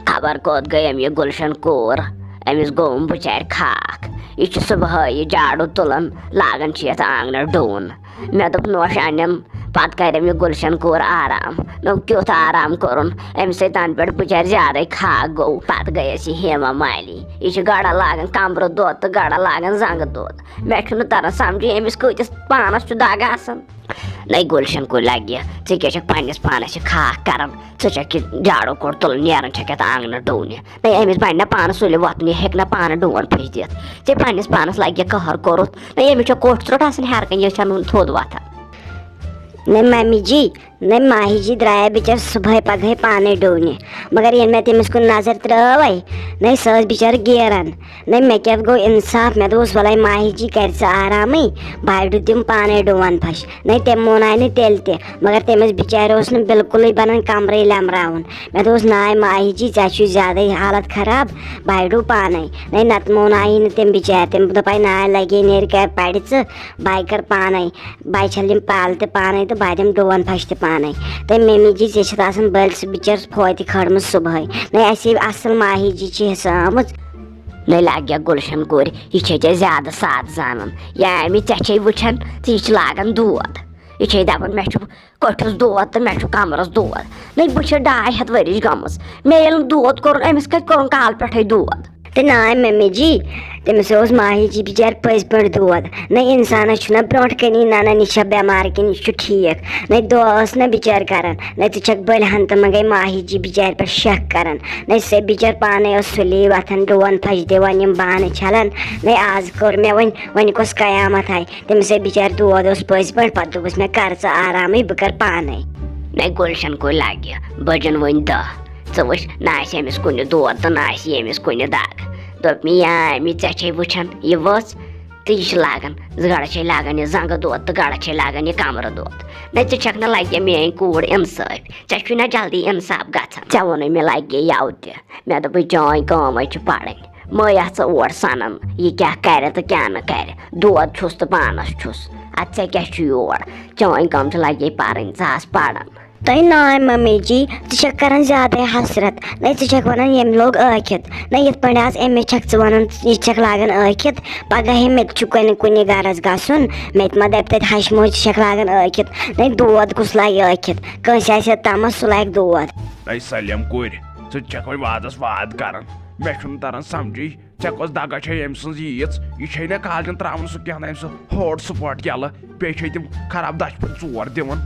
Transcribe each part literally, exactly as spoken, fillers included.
خبر کوٚت گٔے أمۍ یہِ گُلشن کوٗر؟ أمِس گوٚوُم بِچارِ خاکھ۔ یہِ چھُ صُبحٲے یہِ جاڑوٗ تُلان، لاگان چھِ یَتھ آنٛگنَس ڈوٗن۔ مےٚ دوٚپ، نوش اَنٮ۪م، پَتہٕ کَرٮ۪م یہِ گُلشن کوٗر آرام۔ مےٚ ووٚن، کیُتھ آرام کوٚرُن؟ أمِس سۭتۍ تَنہٕ پٮ۪ٹھ بِچارِ زیادَے خاکھ گوٚو۔ پَتہٕ گٔیَس یہِ ہیما مالی۔ یہِ چھِ گڑا لاگان کمرٕ دۄد تہٕ گڑا لاگان زنٛگہٕ دۄد۔ مےٚ چھُنہٕ تران سمجھے، أمِس کۭتِس پانس چھُ دگ آسان۔ نَے گُلشن کُلۍ لگہِ، ژٕ کیٛاہ چھَکھ پننِس پانس یہِ خاکھ کران؟ ژٕ چھَکھ یہِ جاڑوٗ کوٚر تُلان، نیران چھَکھ یَتھ آنٛگنَس ڈوٗنہِ۔ نَے أمِس بنہِ نہ پانس سُلہِ وۄتھُن، یہِ ہیٚکہِ نہ پانہٕ ڈوٗن پھٔج دِتھ۔ ژےٚ پننِس پانس لگہِ قہر کوٚرُتھ۔ نَے أمِس چھا کوٚٹھ ژرٛوٚٹ آسان ہیٚرٕ کَنہِ، یہِ چھَنہٕ تھوٚد وۄتھان۔ نَے مامی جی، نَے ماہی جی درٛایے بِچٲر صُبحٲے پگہٲے پانے ڈوٗنہِ، مگر ییٚلہِ مےٚ تٔمِس کُن نظر ترٲوے، نَے سۄ ٲس بِچٲر گیران۔ نَے مےٚ کیٛاہ گوٚو اِنصاف؟ مےٚ دوٚپُس، وَلَے ماہی جی کَرِ ژٕ آرامٕے، بہٕ ہا ڈُدِم پانے ڈوٗن پھَش۔ نَے تٔمۍ موناے نہٕ تیٚلہِ تہِ، مگر تٔمِس بِچارِ اوس نہٕ بِلکُلٕے بَنان کَمرٕے لیمراوُن۔ مےٚ دوٚپُس، ناے ماہی جی، ژےٚ چھُے زیادَے حالت خراب، بہٕ ہا ڈُو پانے۔ نَے نَتہٕ مونایی نہٕ تٔمۍ بِچارِ، تٔمۍ دوٚپ، ناے لَگے، نیرِ کَرِ پَرِ ژٕ، بہٕ ہا کَرٕ پانے۔ بہٕ ہا چھَلہٕ یِم پالہٕ تہِ پانے تہٕ بہٕ ہا دِمہٕ ڈوٗن پھَش تہِ پانے۔ تہٕ ممی جی، ژےٚ چھَتھ آسان بٔلۍ سُہ بِچٲر فوتہِ کھٲرمٕژ صُبحٲے۔ نَے اَسے اَصٕل ماہی جی چھِ حِصہٕ آمٕژ۔ نَے لَگہِ گُلشن کورِ، یہِ چھے ژےٚ زیادٕ ساتھ زانان۔ یا أمِس ژےٚ چھے وٕچھان تہٕ یہِ چھِ لاگان دود۔ یہِ چھے دَپان، مےٚ چھُ کۄٹھِس دود تہٕ مےٚ چھُ کمرس دود۔ نَے بہٕ چھَس ڈاے ہَتھ ؤرِش گٔمٕژ، مےٚ ییٚلہِ نہٕ دود کوٚرُن، أمِس کَتہِ کوٚرُن کالہٕ پٮ۪ٹھَے دود؟ تہٕ ناے ممی جی، تٔمِس اوس ماہی جی بِچارِ پٔزۍ پٲٹھۍ دود۔ نہ اِنسانَس چھُنہ برونٛٹھ کَنی نَنان یہِ چھا بٮ۪مار کِنہٕ یہِ چھُ ٹھیٖک۔ نہ دُعا ٲس نہ بِچٲر کَران، نہ تہِ چھَکھ بٔلۍ ہَن تہٕ منٛگَے ماہی جی بِچارِ پٮ۪ٹھ شک کَران۔ نہ سۄ بِچٲر پانَے ٲس سُلے وۄتھان، ڈوٗن پھَش دِوان، یِم بانہٕ چھَلان۔ نہ آز کوٚر مےٚ وۄنۍ، وۄنۍ کۄس قیامَتھ آیہِ؟ تٔمِس ہے بِچارِ دود اوس پٔزۍ پٲٹھۍ، پَتہٕ دوٚپُس مےٚ، کَر ژٕ آرامٕے، بہٕ کَرٕ پانَے۔ نَے گُلشَن کُلۍ لَگہِ، بَجَن وۄنۍ دَہ۔ ژٕ وٕچھ، نہ آسہِ أمِس کُنہِ دود تہٕ نہ آسہِ ییٚمِس کُنہِ دَگ۔ دوٚپ مےٚ، یا أمِس ژےٚ چھے وٕچھان یہِ وٕژھ تہٕ یہِ چھِ لاگان، گَڑا چھے لاگان یہِ زَنٛگہٕ دود تہٕ گَڑا چھے لاگان یہِ کَمرٕ دود۔ نَے ژٕ چھَکھ نہٕ لَگہِ میٛٲنۍ کوٗر اِنصٲف، ژےٚ چھُے نہ جلدی اِنصاف گژھان۔ ژےٚ ووٚنُے مےٚ لَگہِ یَوٕ تہِ، مےٚ دوٚپُے، چٲنۍ کٲم ہے چھِ پَرٕنۍ۔ مٲے ژٕ اور سَنان، یہِ کیٛاہ کَرِ تہٕ کیٛاہ نہٕ کَرِ۔ دود چھُس تہٕ پانَس چھُس۔ اَدٕ ژےٚ کیٛاہ چھُ یور؟ چٲنۍ کٲم چھِ لَگے پَرٕنۍ، ژٕ آس پَران۔ تۄہہِ ناے ممی جی، ژٕ چھَکھ کَران زیادَے حسرت۔ نَے ژٕ چھَکھ وَنان، ییٚمۍ لوگ ٲکھِتھ۔ نَے یِتھ پٲٹھۍ آز أمِس چھَکھ ژٕ وَنان، یہِ چھَکھ لاگان ٲکھِتھ۔ پَگاہ ہے مےٚ تہِ چھُ کُنہِ، کُنہِ غرض گژھُن، مےٚ تہِ ما دَپہِ تَتہِ، ہَشہِ موج، ژٕ چھَکھ لاگان ٲکھِتھ۔ نَے دود کُس لاگہِ ٲکھِتھ؟ کٲنٛسہِ آسہِ تَمَس، سُہ لاگہِ دود۔ اے سلیم کورِ، ژٕ چھکھ وۄنۍ وادس واد کران۔ مےٚ چھُنہٕ تران سمجھے، ژےٚ کۄس دگا چھے أمۍ سٕنٛز ییٖژ؟ یہِ چھے نہ کالچن تراوان سُہ کینٛہہ نہ، أمۍ سُہ ہاٹ سپاٹ یلہٕ، بیٚیہِ چھے تِم خراب دچھ پھٔلۍ ژور دِوان۔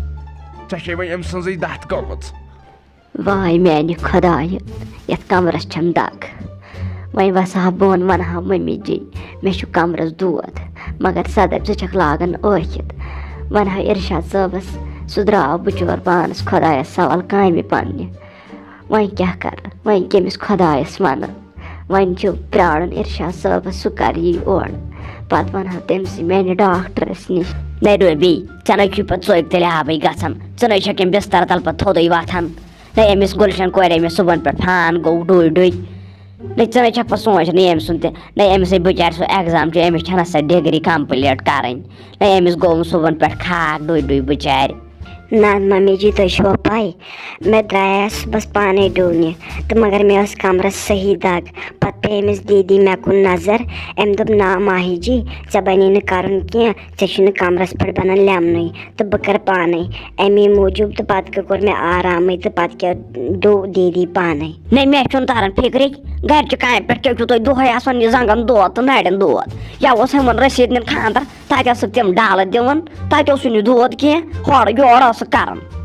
ژےٚ چھے وۄنۍ أمۍ سٕنٛزٕے دتھ گٔمٕژ۔ واے میانہِ خۄدایہِ، یتھ کمرس چھم دگ۔ وۄنۍ وسہٕ ہا بۄن، ونہٕ ہا ممی جی، مےٚ چھُ کمرس دود، مگر سۄ دپہِ، ژٕ چھکھ لاگان ٲکھِتھ۔ ونہٕ ہا ارشاد صٲبس، سُہ درٛاو بچور پانس خۄدایس سوال کامہِ پننہِ۔ وۄنۍ کیٛاہ کرٕ؟ وۄنۍ کٔمِس خۄدایس ونہٕ؟ وۄنۍ چھُ پرٛارُن ارشاد صٲبس، سُہ کر یی اورٕ۔ پتہٕ ونہٕ ہا تٔمۍ سٕے میانہِ ڈاکٹرس نِش۔ نَے روبی، ژےٚ نَے چھُے پتہٕ ژوٚکۍ تیٚلہِ آبٕے گژھان۔ ژٕ نَے چھَکھ أمۍ بستر تل پتہٕ تھوٚدُے وۄتھان۔ نَے أمِس گُلشن کورِ أمِس صُبحن پٮ۪ٹھ فان گوٚو ڈُے ڈُے۔ نَے ژٕ نَے چھَکھ پتہٕ سونٛچنٕے أمۍ سُنٛد تہِ۔ نَے أمِس ہے بِچارِ سُہ exam چھُ، أمِس چھَنہ سۄ degree complete کرٕنۍ۔ نَے أمِس گوٚو صُبحن پٮ۪ٹھ خاک ڈُے ڈُے بِچارِ۔ نہ ممی جی، تُہۍ چھُوا پَے، مےٚ درٛایس صُبحس پانے ڈوٗنہِ تہٕ مگر مےٚ ٲس کمرس صحیح دگ۔ پتہٕ پیٚیہِ أمِس دیٖدی مےٚ کُن نظر، أمۍ دوٚپ، نا ماہی جی، ژےٚ بنی نہٕ کرُن کینٛہہ، ژےٚ چھُے نہٕ کمرس پٮ۪ٹھ بنان لیمنُے تہٕ بہٕ کرٕ پانے۔ امی موٗجوٗب تہٕ پتہٕ کیٛاہ کوٚر مےٚ آرامٕے تہٕ پتہٕ کیٛاہ ڈوٚو دیٖدی پانے۔ نَے مےٚ چھُنہٕ تران فِکرے، گرِ چہِ کامہِ پٮ۪ٹھ کیٛاہ چھُو تُہۍ دۄہے آسان یہِ زنٛگن دود تہٕ نرٮ۪ن دود؟ یا اوس ہیوٚمُن رٔسیٖد نِن خانٛدر، تَتہِ ٲسٕکھ تِم ڈالہٕ دِوان، تَتہِ اوسُے نہٕ دود کینٛہہ، ہورٕ یورٕ ٲسٕکھ کران۔